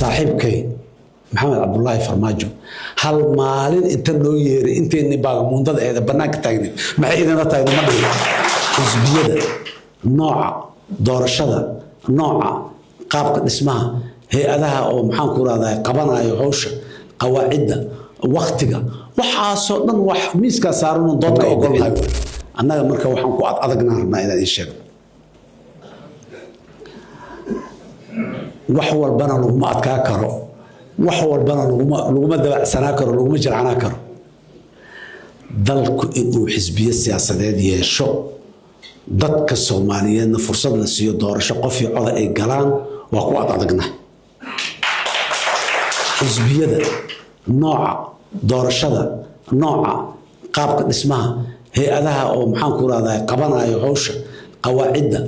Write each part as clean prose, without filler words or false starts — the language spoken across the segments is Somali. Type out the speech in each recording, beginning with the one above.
Saaxiibkay Maxamed Cabdulaahi Farmaajo hal maalin inta noo yeeray intayni baagamuundada eeda bannaanka taagnayd, maxay idinla tahay? Ma dhihin. Xisbiyada nooca doorashada, nooca qaabka dhismaha hay-adaha oo maxaan ku rahdaa qabanayo hawsha, qawaacidda, waktiga, waxaasoo dhan wax miiskaa saaran doodka ogolnahay annaga. Marka waxaan ku ad adagnaan rabnaa inaan idiin sheegno, wax walbana laguma adkaa karo, wax walbana laguma dabacsanaa karo, laguma jilcanaa karo. Dalku inuu xisbiyo siyaasadeed yeesho, dadka Soomaaliyeedna fursad la siiyo doorasho qof iyo coda ay galaan, waa ku ad adagna. Xisbiyada nooca doorashada, nooca qaabka dhismaha hay-adaha oo maxaan ku rahdaa qabanayo hawsha, qawaacidda,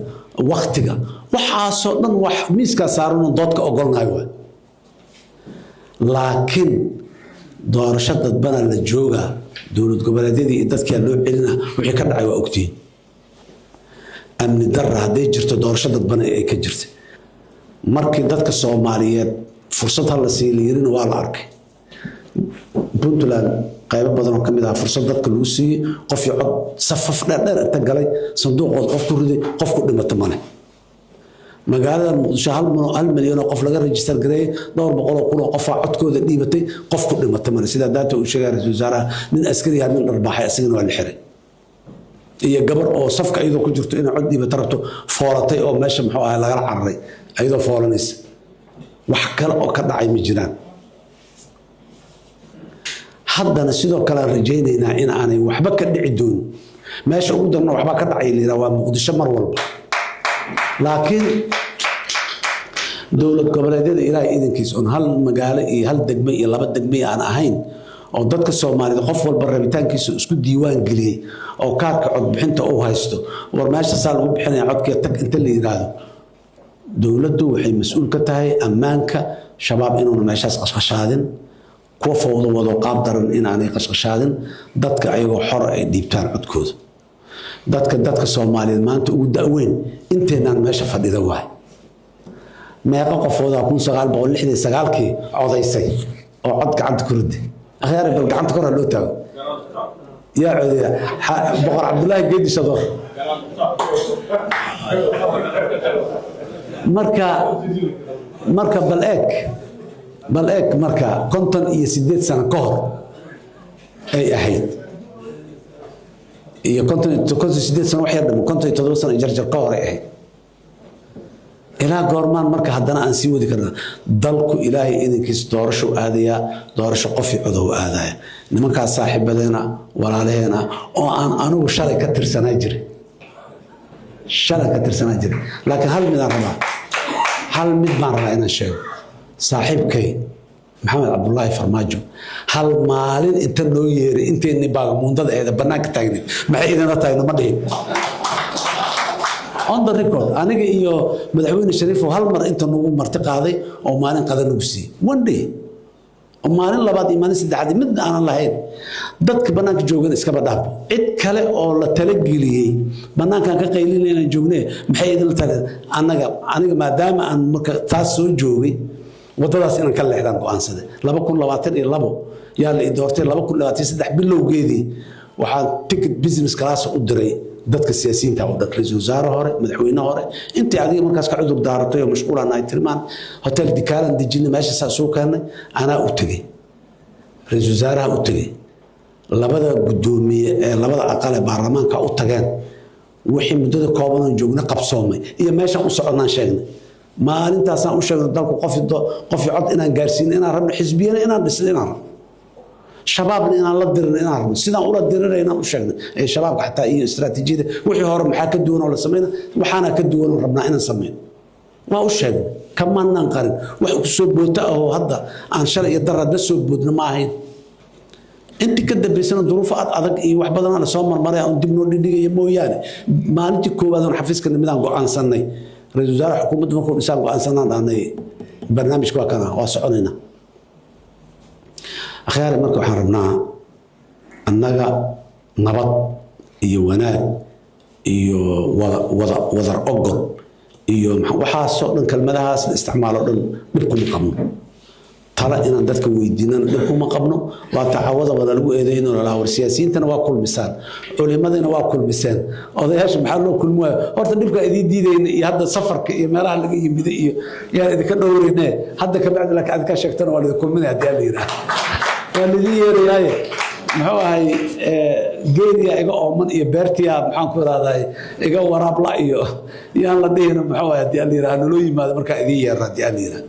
waktiga, waxaasoo dhan wax miiskaa saaran doodka ogolnahay waay. Laakiin doorasho dadbana la joogaa, dowlad goboleedyadii iyo dadkaa loo celina. Wixii ka dhacay waa ogtihiin. Amni darra hadday jirto, doorasho dadbana ay ka jirta. Markii dadka Soomaaliyeed fursad ha la siiya la yirina, waa la arkay. Puntland qaybo badan oo ka mid ah fursad dadka lagu siiyey, qof iyo cod, safaf dheerdheer inta galay, sanduuqood qof ku riday, qof ku dhimata male. Magaalada Muqdisho 1 milyan oo qof laga register gareeyey, dhowr boqol oo kun oo qofaa codkooda dhiibatay, qof ku dhimata male. Sidaa daata uu sheegay ra-iisul wasaaraha, nin askari ah nin dharbaaxay, asagana waa la xiray, iyo gabar oo safka iyadoo ku jirto inay cod dhiibata rabto foolatay oo meesha muxuu ahay lagala cararay iyadoo foolanaysa. Wax kale oo ka dhacay ma jiraan. Haddana sidoo kale aan rajaynaynaa in aanay waxba ka dhici doonin. Meesha ugu darna waxba ka dhacay la yidhaha waa Muqdisho mar walba, laakiin dowlad goboleedyada, Ilaahay idankiis, oon hal magaalo iyo hal degme iyo laba degme aan ahayn, oo dadka Soomaaliyed qof walba rabitaankiisa isku diiwaan geliyey oo kaarka codbixinta uu haysto, war meesha saa lagu bixinaya codkii tag inta la yidhaahdo, dowladdu waxay mas-uul ka tahay ammaanka. Shabaab inuuna meeshaas qashqashaadin, kuwa fowdo wado qaab daran inaanay qashqashaadin, dadka ayagoo xor ay dhiibtaan codkooda. Dadka Soomaaliyeed maanta ugu da'weyn inteynaan meesha fadhida waay. Meeqa qofoodaa 1969-kii codaysay oo cod gacanta ku riday? Akhyaari, bal gacanta kor ha loo taago. Yaa codeya? Boqor Cabdullaahi Geedi Shadoor. Marka bal eeg, marka 58 sano ka hor ay ahayd iyo 58 sano, wax yar dhamo, 57 sano jarjar ka hor ay ahayd. Ilaa goormaan marka haddana aan sii wadi karnaa? Dalku, Ilaahay idankiis, doorasho aadayaa, doorasho qof iyo codow aadaya. Nimankaas saaxiibadeena, walaalaheena oo aan anigu shalay ka tirsanaa jiray, shalay ka tirsanaa jiray, laakiin hal midaan rabaa, hal mid baan rabaa inaan sheego. Saaxiibkay Maxamed Cabdulaahi Farmaajo hal maalin inta noo yeeray intayni baagamuundada eeda bannaanka taagnayd, maxay idinla tahay? Ma dhihin. On the record, aniga iyo madaxweyne Shariifo hal mar inta nagu marti qaaday oo maalin qada nagu siiyey, one day, oo maalin labaad iyo maalin saddexaad mid aanan lahayn. Dadka bannaanka joogana iskaba dhaafo, cid kale oo la talageliyey bannaankan ka qaylinayna joogne, maxay idinla tahay? Annaga, aniga, maadaama aan marka taas soo joogay, waddadaas inaan ka leexdaan go'aansaday. 2022 yaa la i doortay. 2023 bilowgeedii waxaan ticket business class u diray dadka siyaasiyiinta oo dhan, ra-iisul wasaare hore, madaxweyne hore, intii adiga markaas ka cudur daaratay oo mashquulaan ay tilmaan. Hotel Dikaalan dejinay, meesha saa soo keennay. Anaa u tegey, ra-iisul wasaaraha u tegey, labada guddoomiye ee labada aqal ee baarlamaanka u tageen. Wixii muddada kooban oon joogna qabsoomay iyo meeshaan u soconnaan sheegnay. Maalintaasaan u sheegnay dalku qof cod inaan gaarsiino inaan rabno, xisbiyana inaan dhisno inaan rabno, shabaabna inaan la dirin inaan rabno, sidaan ula dirirayna inaan u sheegnay ee shabaabka xataa iyo istiraatiijiyada. Wixii hore maxaa ka duwan oo la samayna? Waxaana ka duwan oo rabnaa inaan samayno waa u sheegnay, kamaanaan qarin. Wax ku soo boota ahoo hadda aan shalay iyo daraad la soo boodno ma ahayn. Intii ka dambaysana duruufo ad adag iyo wax badanaa la soo marmaray aan dib noo dhidhigaya mooyaane, maalintii koowaad oon xafiiska nimidaan go'aansanay, ra-iisul wasaare xukuumadda markuu dhisaan go'aansanaan dhahnay, barnaamijka waa kana, waa soconaynaa. Akhyaari, marka waxaan rabnaa annaga nabad iyo wanaag iyo wada wada wadar ogol iyo waxaasoo dhan, kelmadahaas la isticmaalo dhan dhib kuma qabno. Tala inaan dadka weydiinana dhib kuma qabno. Waa tacawadaba lagu eedeyno, lalaha war siyaasiyiintana waa kulmisaan, culimadina waa kulmiseen, odayaasha maxaa loo kulmi waayo? Horta dhibka idiin diidayna iyo hadda safarka iyo meelaha laga yimida iyo yaan idinka dhowrayne. Hadda kabacdi laakiin adinkaa sheegtana waa laidin kulminaya haddii aan la yidhaah, waa laidin yeerayaaye. Muxuu ahay, geeliyaa iga ooman iyo beertiyaa, maxaan ku irahdaa, iga waraabla iyo yaan la dhihina. Muxuu ahay, haddii aan la yidhaha naloo yimaado markaa idiin yeerra, haddii aan la yidhaah.